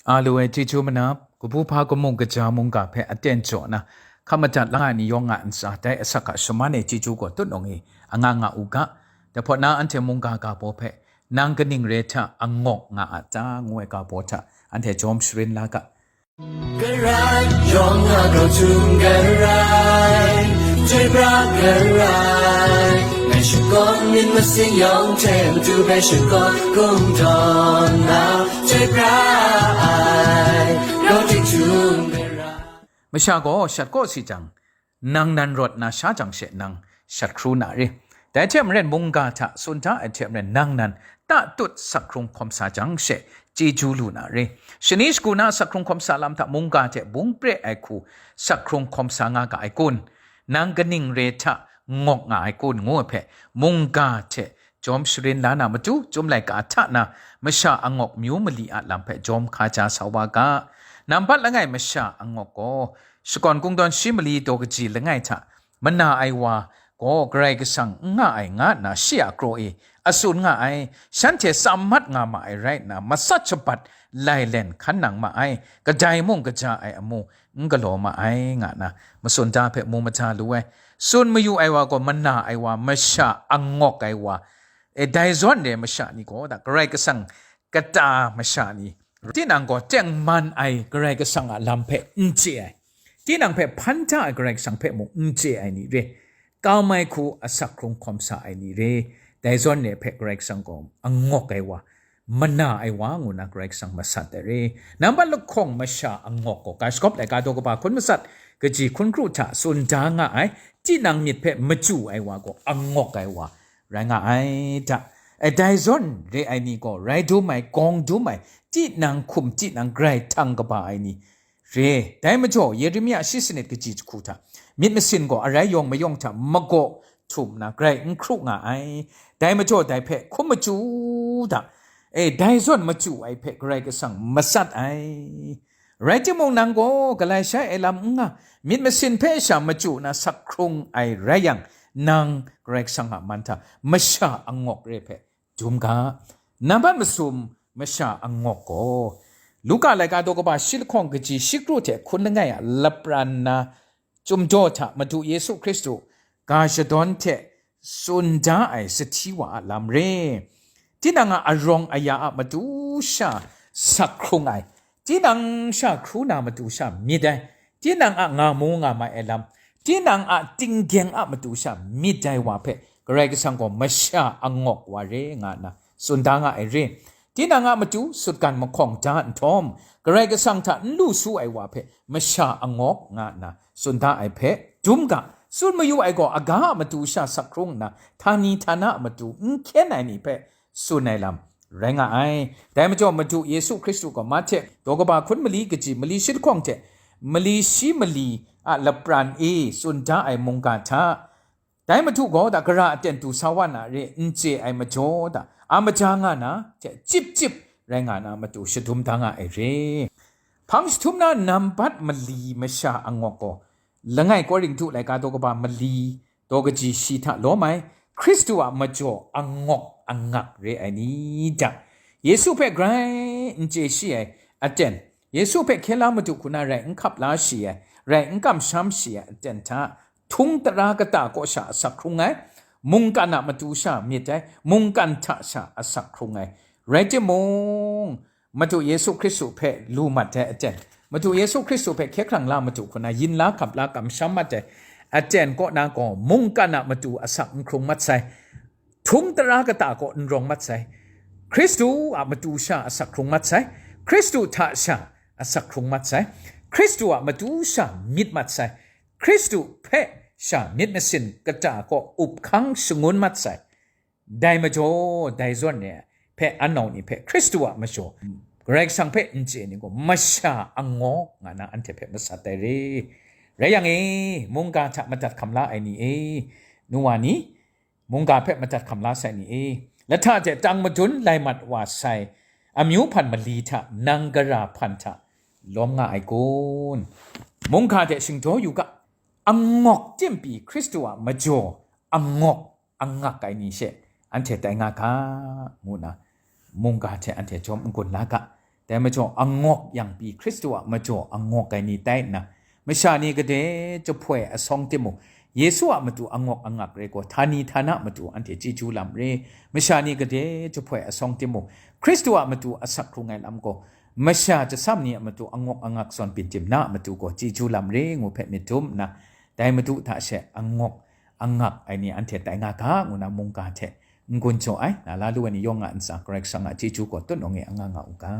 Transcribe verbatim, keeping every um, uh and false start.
A lu ai chyeju manap, kabu hpa kamu kaja mungga hpe aten jaw na, hka madat la ai ni yawng a ntsa dai asak a shaman e chyeju gaw tutnung i anga nga u ga. Dahpawt na anhte mungga ga baw hpe, "Nang kaning re hta angawk nga a ta?" ngu ai ga baw hta anhte jawm sharin la ga. Karai, yawng a grau htum karai, chyoi pra karai, ngai shakawn myit masin yawng hte matu hpe shakawn kungdawn na, chyoi pra ai, grau htum karai. Masha gaw shat kaw si jang, nang nan rawt na sha jang she nang shat hkru na re. Dai hte maren mungga hta tsun da ai hte maren nang nan tatut sak hkrung hkawm sa jang she chyeju lu na re. Shani shagu na sak hkrung hkawm sa lam hta mungga hte bung pre ai hku sak hkrung hkawm sa nga ga ai kun? Nang kaning re hta ngawk nga ai kun? Ngu ai hpe mungga hte jawm sharin la na matu, Chyum laika hta na masha angawk myu mali a lam hpe jawm hkaja sa wa ga. Nambat langai masha angawk gaw, shakawn kungdawn shi mali daw kaji langai hta mana ai wa gaw Karai Kasang n nga ai nga nna shi a kraw e a tsun nga ai, shanhte tsam mat nga ma ai rai nna, matsat shabat lailen hkan nang ma ai, kadai mung kaja ai amu n galaw ma ai, nga nna matsun da hpe mu maja lu ai. Tsun mayu ai wa gaw mana ai wa, masha angawk ai wa, e, dai zawn re masha ni gaw da, Karai Kasang kata masha ni, tinang gaw tengman ai Karai Kasang a lam hpe n chye ai, tinang hpe hpan hta ai Karai Kasang hpe mung n chye ai ni re, kam ai hku asak hkrung hkawm sa ai ni re, dai zawn re hpe Karai Kasang gaw angawk ai wa, mana ai wa ngu na Karai Kasang masat ai re. Nambat lahkawng masha angawk gaw, Ga Shagawp laika daw kaba hkun matsat kaji hkun kru hta tsun da nga ai, tinang myit hpe machyu ai wa gaw angawk ai wa rai nga ai da. E, dai zawn re ai ni gaw rai dum ai, gawng dum ai, tinang hkum tinang grai htang kaba ai ni re. Dai majaw Yeremia shi sanit kaji jahku hta myit masin gaw arai yawng mayawng hta magaw htum na grai n hkru nga ai. Dai majaw dai hpe hkum machyu da. E, dai zawn machyu ai hpe Karai Kasang masat ai. Rai timung, nang gaw galai shai ai lam n nga, myit masin hpe sha machyu na sak hkrung ai rai yang, nang Karai Kasang a man hta masha angawk re hpe dum ga. Nambat masum masha angawk gaw, Luka laika daw kaba shi lahkawng kaji shi kru hte hkun langai a lapran na, Chyum daw hta Madu Yesu Hkristu ga shadawn hte tsun da ai sahti wa a lam re. Tinang a arawng aya a matu sha sak hkrung ai, tinang sha hkru na matu sha myit ai, tinang a nga mu nga mai ai lam, tinang a tinggyeng a matu sha myit ai wa hpe Karai Kasang gaw masha angawk wa re nga nna tsun da nga ai re. Tinang a matu sutgan mahkawng da nhtawm, Karai Kasang hta n lu su ai wa hpe masha angawk nga nna tsun da ai hpe dum ga. Tsun mayu ai gaw, aga a matu sha sak hkrung nna, htani htana a matu n hkyen ai ni hpe tsun ai lam rai nga ai. Dai majaw, Madu Yesu Hkristu gaw Mahte daw kaba hkun mali kaji mali shi lahkawng hte mali shi mali a lapran e tsun da ai mungga hta, dai Madu gaw da gara aten du sa wa na re n chye ai majaw da, a maja nga na hte chyip chyip rai nga na matu shadum da nga ai re. Hpang jahtum na nambat mali masha angawk gaw, langai Korinhtu laika daw kaba mali daw kaji shi hta lawm ai, Hkristu a majaw angawk angak re ai ni da. Yesu hpe grai n chye shi ai aten, Yesu hpe hkye la madu hku na rai n hkap la shi ai, rai n kamsham shi ai aten hta, htung tara kata kaw sha asak hkrung ai, mungkan a matu sha myit ai, mungkan hta sha asak hkrung ai. Rai timung, Madu Yesu Hkristu hpe lu mat ai aten, Madu Yesu Hkristu hpe hkye hkrang la madu hku na yin la hkap la kamsham mat ai aten kaw na gaw, mungkan a matu asak n hkrung mat sai, htung tara kata kaw n rawng mat sai, Hkristu a matu sha asak hkrung mat sai, Hkristu hta sha asak hkrung mat sai, Hkristu a matu sha myit mat sai, Hkristu hpe sha myit masin kata kaw up hkang shangun mat sai. Dai majaw, dai zawn ni hpe, anau ni hpe Hkristu a majaw, Karai Kasang hpe n chye ni gaw, masha angawk nga na anhte hpe masat ai re. Rai yang e, mungga hta madat hkam la ai ni e, nu wa ni, mungga hpe madat hkam la sai ni e, lahta hte tang madun lai mat wa sai amyu hpan mali hta nang gara hpan hta lawm nga ai kun? Mungga hte shingdaw yu ga, angawk tim pyi Hkristu a majaw angawk angak ai ni she anhte tai nga ga, ngu na mungga hte anhte jawm n-gun la ga. Dai majaw angawk yang pyi Hkristu a majaw angawk ai ni tai nna, masha ni gade jahpoi asawng timung, Yesu a matu angawk angak rai gaw, htani htana matu anhte chyeju lam re. Masha ni gade jahpoi asawng timung, Hkristu a matu asak hkrung ai lam gaw, masha jasam ni a matu angawk angak zawn byin tim na a matu gaw chyeju lam re ngu hpe myit dum nna, dai matu hta she angawk angak ai ni anhte tai nga ga ngu na mungga hte n-gun jaw ai, na la lu ai ni yawng a ntsa Karai Kasang a chyeju gaw tut nawng e anga nga u ga.